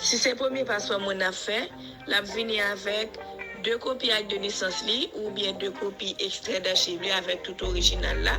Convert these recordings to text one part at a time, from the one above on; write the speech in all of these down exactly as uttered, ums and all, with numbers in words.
Si se premye paspò moun ap fè, l ap vini avèk de kopi ak de nesans li oubyen de kopi ekstrè dachiv li avèk tout orijinal la.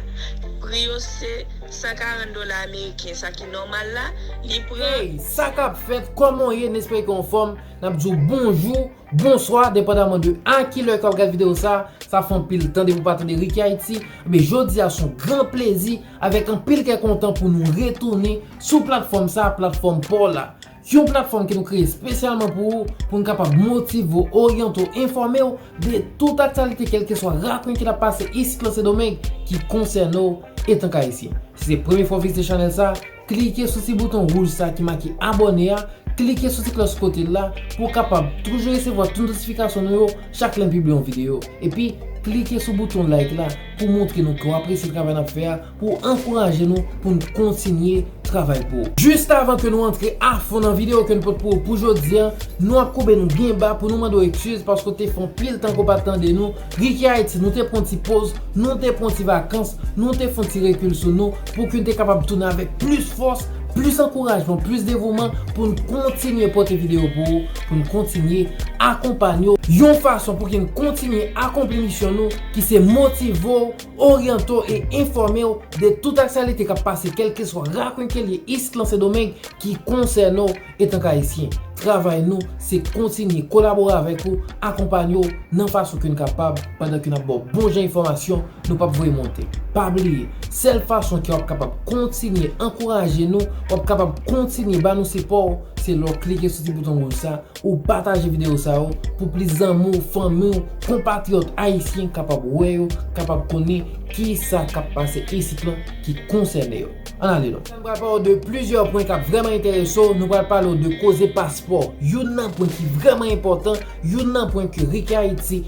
Pri yo se san karant dola ameriken, sa ki nòmal la. Li pran Hey, sa k ap fèt? Kòman w ye? N espere ke w anfòm. N ap di w bonjou, bonswa, depandaman de a ki lè ke w ap gade videyo sa. Sa fè anpil tan depi w pa tande Ricky Haiti. Ebyen, jodi a se yon gran plezi, avèk anpil kè kontan pou nou retounen sou platfòm sa, platfòm pa w la. Yon platfòm ke nou kreye espesyalman pou ou, pou n kapab motive w, oryante w, enfòme w de tout aktyalite, kèlkeswa rakwen ki t ap pase isit lan Sendomeng ki konsène w etanke Ayisyen. Si se premye fwa w vizite chanèl sa, klike sou ti bouton wouj sa ki make abòne a, klike sou ti klòch kote l la pou w kapab toujou resevwa tout notifikasyon nou yo chak lè n pibliye yon videyo. Epi, klike sou bouton like la pou w montre nou ke w apresye travay n ap fè a, pou w ankouraje nou pou n kontinye travay pou ou. Jis avan ke nou antre afon nan videyo ke n pot pou ou pou jodi a, nou ap koube nou byen ba pou nou mande w ekskiz paske w te fè anpil tan ke w pa t tande nou. Ricky Haiti, nou te pran ti poz, nou te pran ti vakans, nou te fè yon ti rekil sou nou pou ke n te kapab tounen avèk plis fòs, plis ankourajman, plis devouman pou n kontinye pote videyo pou ou, pou n kontinye akonpanye w yon fason pou ke n kontinye akonpli misyon nou ki se motive w, oryante w e enfòme w de tout aktyalite k ap pase, kèlkeswa rakwen ke l ye isit lan Sendomeng ki konsène w etanke Ayisyen. Travay nou se kontinye kolabore avèk ou, akonpanye w nan fason ke n kapab, pandan ke n ap ba w bon jan enfòmasyon nou p ap voye monte. Pa bliye, sèl fason ke w ap kapab kontinye ankouraje nou, w ap kapab kontinye ba nou sipò w, se lè w klike sou ti bouton wouj sa, ou pataje videyo sa yo pou plis zanmi w, fanmi w, konpatriyòt ayisyen kapab wè yo, kapab konnen kisa k ap pase isit lan ki konsène yo. Ann ale non. Nou pral pale w de plizyè pwen k ap vrèman enterese w. Nou pral pale w de koze paspò. Youn nan pwen ki vrèman enpòtan, youn nan pwen ke Ricky Haiti,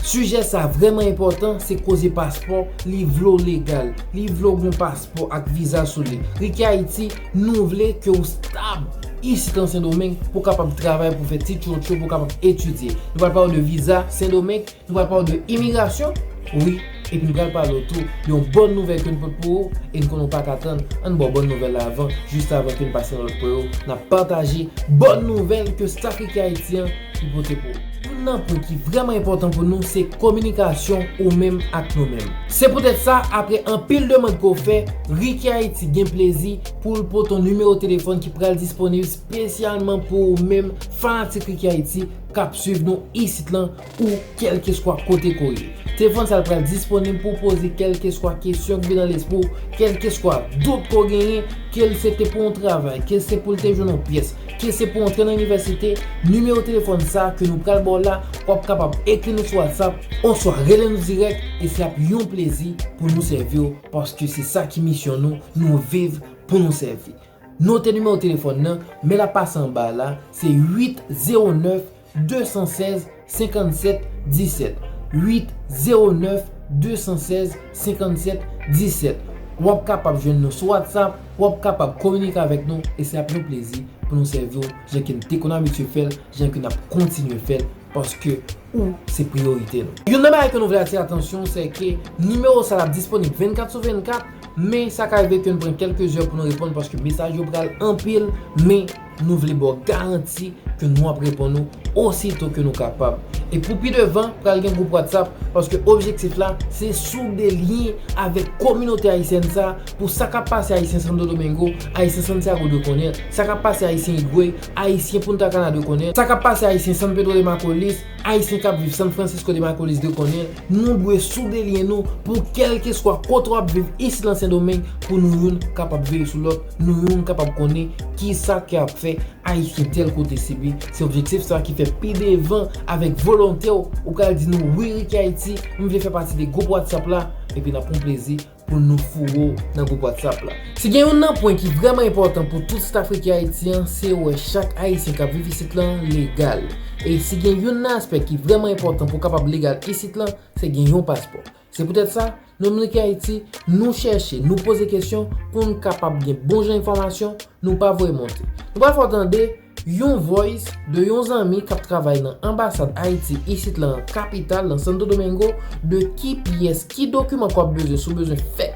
sijè sa vrèman enpòtan, se koze paspò. Li vle w legal, li vle w gen paspò ak viza sou li. Ricky Haiti, nou vle ke w stab isit lan Sendomeng pou w kapab travay, pou w fè ti tchotcho, pou w kapab etidye. Nou pral pale w de viza Sendomeng, nou pral pale w de imigrasyon, wi, epi nou pral pale w tou de yon bòn nouvèl ke n pot pou ou, e n konnen w pa ka tann. Ann ba w bòn nouvèl la avan, jis avan ke n pase nan lòt pwen yo, n ap pataje bòn nouvèl ke staff Ricky Haiti an li pote pou ou. Youn nan pwen ki vrèman enpòtan pou nou, se kominikasyon ou menm ak nou menm. Se poutèt sa, apre anpil demann ke w fè, Ricky Haiti gen plezi pou l pote yon nimewo telefòn ki pral disponib espesyalman pou ou menm, fanatik Ricky Haiti, k ap swiv nou isit lan ou kèlkeswa kote ke w ye. Telefòn sa a pral disponib pou w poze kèlkeswa kesyon ki vin nan lespri w, kèlkeswa dout ke w genyen, ke l se te pou yon travay, ke l se pou l te jwenn yon pyès, ke l se pou w antre nan inivèsite, nimewo telefòn sa a ke nou pral ba w la, w ap kapab ekri nou sou WhatsApp, oswa rele nou dirèk, e se ap yon plezi pou nou sèvi w, paske se sa ki misyon nou, nou viv pou nou sèvi. Note nimewo telefòn nan, men l ap pase anba a la, se uit zewo nèf, de san sèz, senkann sèt, disèt. Uit zewo nèf, de san sèz, senkann sèt, disèt. W ap kapab jwenn nou sou WhatsApp, w ap kapab kominike avèk nou, e se ap yon plezi pou nou sèvi w, jan ke n te konn abitye fè l, jan ke n ap kontinye fè l, paske ou se priyorite nou. Youn nan bagay ke nou vle atire atansyon w, se ke nimewo sa a l ap disponib vennkat sou vennkat, men sa ka rive ke n pran kèlke zè pou nou reponn, paske mesaj yo pral anpil, men nou vle ba w garanti ke nou ap reponn ou osito ke nou kapab. E pou pi devan, pral gen gwoup WhatsApp, paske objektif la, se soude lyen avèk kominote ayisyèn sa, pou sa k ap pase Ayisyen Santo Domingo, Ayisyen Santiago dwe konnen l, sa k ap pase Ayisyen Higüey, Ayisyen Punta Cana dwe konnen l, sa k ap pase Ayisyen San Pedro de Macorís, Ayisyen k ap viv San Francisco de Macorís dwe konnen l. Nou dwe soude lyen nou pou kèlkeswa kote w ap viv isit lan Sendomeng, pou nou youn kapab veye sou lòt, nou youn kapab konnen kisa k ap fè Ayisyen tèl kote sibi. Se objektif sa ki fè pi devan, avèk volonte w, ou pral di nou, wi, Ricky Haiti, m vle fè pati de gwoup WhatsApp la, epi n ap pran plezi pou nou foure w nan gwoup WhatsApp la. Si gen youn nan pwen ki vrèman enpòtan pou tout staff Ricky Haiti an, se wè chak Ayisyen k ap viv isit lan legal. E si gen youn nan aspè ki vrèman enpòtan pou w kapab legal isit lan, se gen yon paspò. Se poutèt sa, nou menm Ricky Haiti, nou chèche, nou poze kesyon pou n kapab gen bon jan enfòmasyon, nou pa voye monte. Nou pral fè w tande yon voice de yon zanmi k ap travay nan anbasad Ayiti isit lan kapital, lan Santo Domingo, de ki pyès, ki dokiman ke w ap bezwen, si w bezwen fè,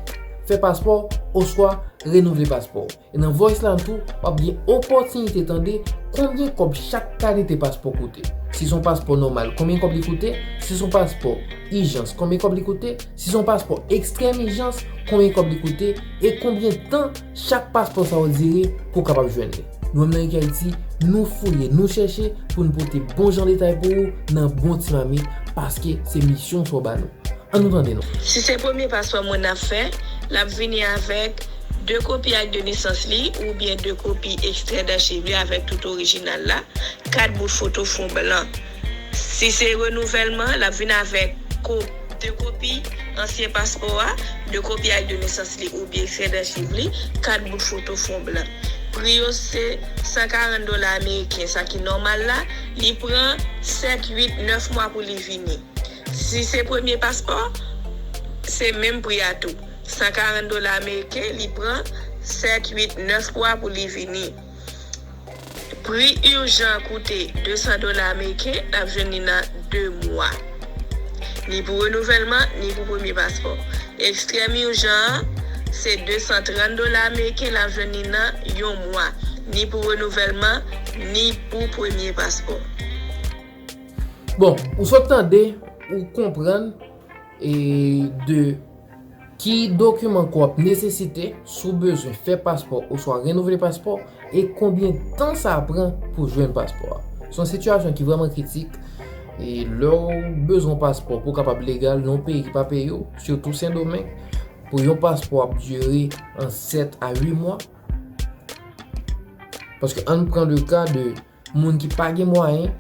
fè paspò, oswa renouvle paspò w. E nan voice la tou, w ap gen opòtinite tande konbyen kòb chak kalite paspò koute. Si se yon paspò nòmal, konbyen kòb li koute? Si se yon paspò ijans, konbyen kòb li koute? Si se yon paspò ekstrèm ijans, konbyen kòb li koute? E konbyen tan chak paspò sa yo dire pou w kapab jwenn li? Nou menm nan Rick Haiti, nou fouye, nou chèche pou n pote bon jan detay pou ou nan bon ti mamit, paske se misyon sa w ba nou. Ann nou tande non. Si se premye paspò moun ap fè, l ap vini avèk de kopi ak de nesans li oubyen de kopi ekstrè dachiv li avèk tout orijinal la, kat bout foto fon blan. Si se renouvèlman, l ap vin avèk ko-, de kopi ansyen paspò a, de kopi ak de nesans li oubyen ekstrè dachiv li, kat bout foto fon blan. Pri yo se san karant dola ameriken, sa ki nòmal la, li pran sèt, uit, nèf mwa pou li vini. Si se premye paspò, se menm pri a tou. San karant dola ameriken, li pran sèt, uit, nèf mwa pou li vini. Pri ijan koute de san dola ameriken, n ap jwenn li nan de mwa. Ni pou renouvèlman, ni pou premye paspò. Ekstrèm ijan an, se de san trant dola ameriken, n ap jwenn li nan yon mwa. Ni pou renouvèlman, ni pou premye paspò. Bon, ou sot tande, ou konprann, e, de ki dokiman ke w ap nesesite si w bezwen fè paspò oswa renouvle paspò, e konbyen tan sa pran pou jwenn paspò a. Se yon sitiyasyon ki vrèman kritik, e lè w bezwen yon paspò pou w kapab legal nan yon peyi ki pa peyi w, sitou Sendomeng, pou yon paspò ap dire ant sèt a uit mwa. Paske ann pran le ka de moun ki pa gen mwayen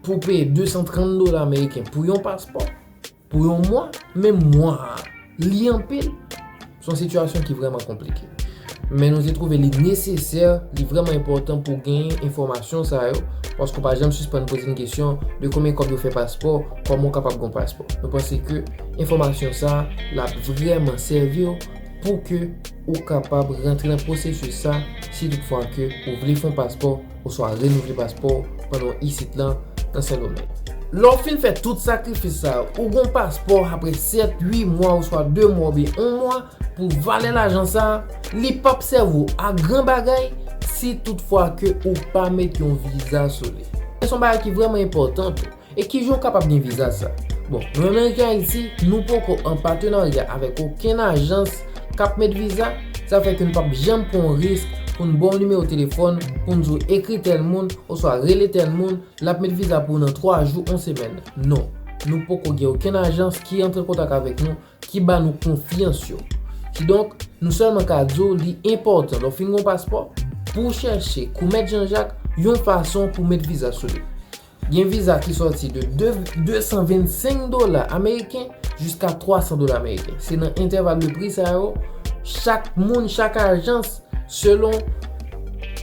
pou peye de san trant dola ameriken pou yon paspò, pou yon mwa, menm mwa a, li anpil. Se yon sitiyasyon ki vrèman konplike. Men nou te twouve li nesesè, li vrèman enpòtan pou w genyen enfòmasyon sa yo, paske w pa janm sispann poze n kesyon de konbyen kòb yo fè paspò, kòman w kapab gen yon paspò. Nou panse ke enfòmasyon sa a, l ap vrèman sèvi w pou ke ou kapab rantre nan pwosesis sa, si toutfwa ke ou vle fè yon paspò oswa renouvle paspò w pandan w isit lan nan Sendomeng. Lè w fin fè tout sakrifis sa yo, ou gen yon paspò apre sèt, uit mwa oswa de mwa oubyen yon mwa pou valè lajan sa a, li p ap sèvi w a gran bagay si toutfwa ke ou pa met yon viza sou li. Se yon bagay ki vrèman enpòtan tou. E kijan w kapab gen viza sa? Bon, nou menm nan Rick Haiti, nou poko an patenarya avèk okenn ajans k ap met viza. Sa fè ke n p ap janm pran yon risk pou n ba w nimewo telefòn, pou n di w ekri tèl moun, oswa rele tèl moun, l ap met viza pou w nan twa jou, yon semèn. Non, nou poko gen okenn ajans ki antre an kontak avèk nou, ki ba nou konfyans yo. Kidonk, nou sèlman ka di w li enpòtan lè w fin gen yon paspò pou w chèche kou Mèt Jan Jak yon fason pou w met viza sou li. Gen viza ki sòti de de, de san vennsenk dola ameriken jiska twa san dola ameriken. Se nan entèval de pri sa yo, chak moun, chak ajans, selon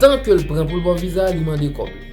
tan ke l pran pou l ba w viza, li mande kòb li.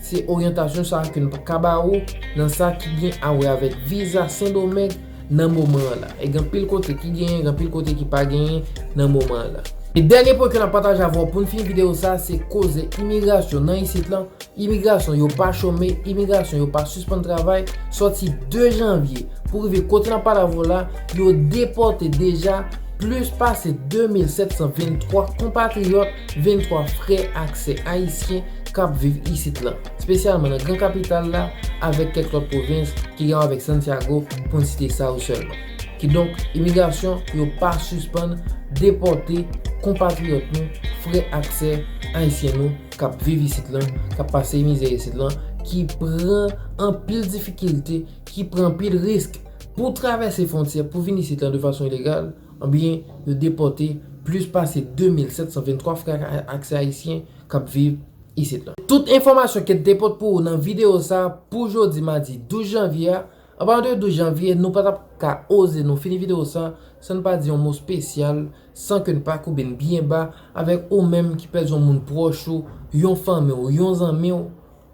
Se oryantasyon sa a ke n ka ba ou nan sa ki gen a wè avèk viza Sendomeng nan moman an la. E gen anpil kote ki genyen, gen anpil kote ki pa genyen nan moman an la. E dènye pwen ke n ap pataje avè w pou n fini videyo sa a, se koze imigrasyon nan isit lan. Imigrasyon yo pa chome, imigrasyon yo pa sispann travay. Sòti de janvye pou rive kote n ap pale avè w la, yo depòte deja plis pase de mil sèt san venntwa konpatriyòt, venntwa frè ak sè ayisyen k ap viv isit lan, espesyalman nan gran kapital la, avèk kèk lòt pwovens ki gen avèk Santiago, pou n site sa yo sèlman. Kidonk, imigrasyon yo pa sispann depòte konpatriyòt nou, frè ak sè ayisyen nou k ap viv isit lan, k ap pase mizè isit lan, ki pran anpil difikilte, ki pran anpil risk pou travèse fwontyè, pou vin isit lan de fason ilegal, ebyen, yo depòte plis pase de mil sèt san venntwa frè ak sè ayisyen k ap viv isit lan. Tout enfòmasyon ke n te pote pou ou nan videyo sa a pou jodi madi douz janvye a. Anpalan de douz janvye, nou pa t ap ka oze nou fini videyo sa a san n pa di yon mo espesyal, san ke n pa koube n byen ba avèk ou menm ki pèdi yon moun pwòch ou, yon fanmi w, yon zanmi w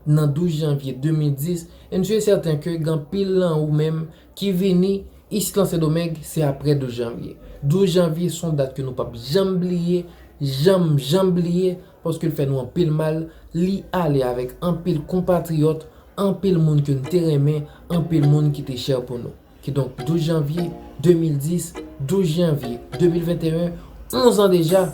nan douz janvye de mil dis. E m si e sèten ke gen anpil nan ou menm ki vini isit lan Sendomeng, se aprè douz janvye. Douz janvye se yon dat ke nou p ap janm bliye, janm, janm bliye, paske l fè nou anpil mal, li ale avèk anpil konpatriyòt, anpil moun ke n te renmen, anpil moun ki te chè pou nou. Kidonk, douz janvye de mil dis, douz janvye de mil venteyen, onz an deja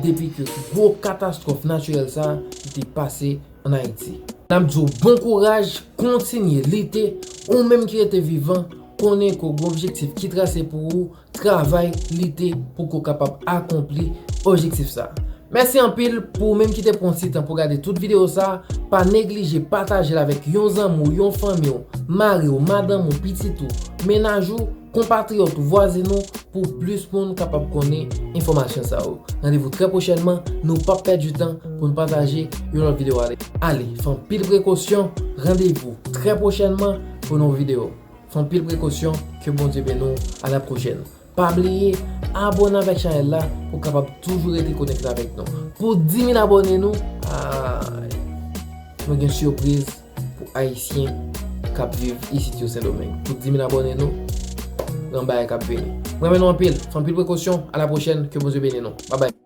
depi ke gwo katastwòf natirèl sa a te pase ann Ayiti. N ap di w bon kouraj, kontinye lite, ou menm ki rete vivan, konnen ke w gen objektif ki trase pou ou, travay, lite pou ke w kapab akonpli objektif sa a. Mèsi anpil pou ou menm ki te pran ti tan pou gade tout videyo sa a. Pa neglije pataje l avèk yon zanmi w, yon fanmi w, mari w, madanm ou, pitit ou, mennaj ou, konpatriyòt ou, vwazen ou, pou plis moun kapab konnen enfòmasyon sa yo. Randevou trè pwochènman, nou p ap pèdi tan pou n pataje yon lòt videyo ale. Ale, fè anpil prekosyon, randevou trè pwochènman pou yon videyo. Fè anpil prekosyon, ke Bondye beni w, a la pwochèn. Pa bliye abòne avèk chanèl la pou w kapab toujou rete konekte avèk nou. Pou dis mil abòne nou, ay, nou gen sipriz pou Ayisyen k ap viv isit yo Sendomeng. Pou dis mil abòne nou, gen bagay k ap vini. Mwen renmen nou anpil. Fè anpil prekosyon. A la pwochèn. Ke Bondye beni nou. Babay.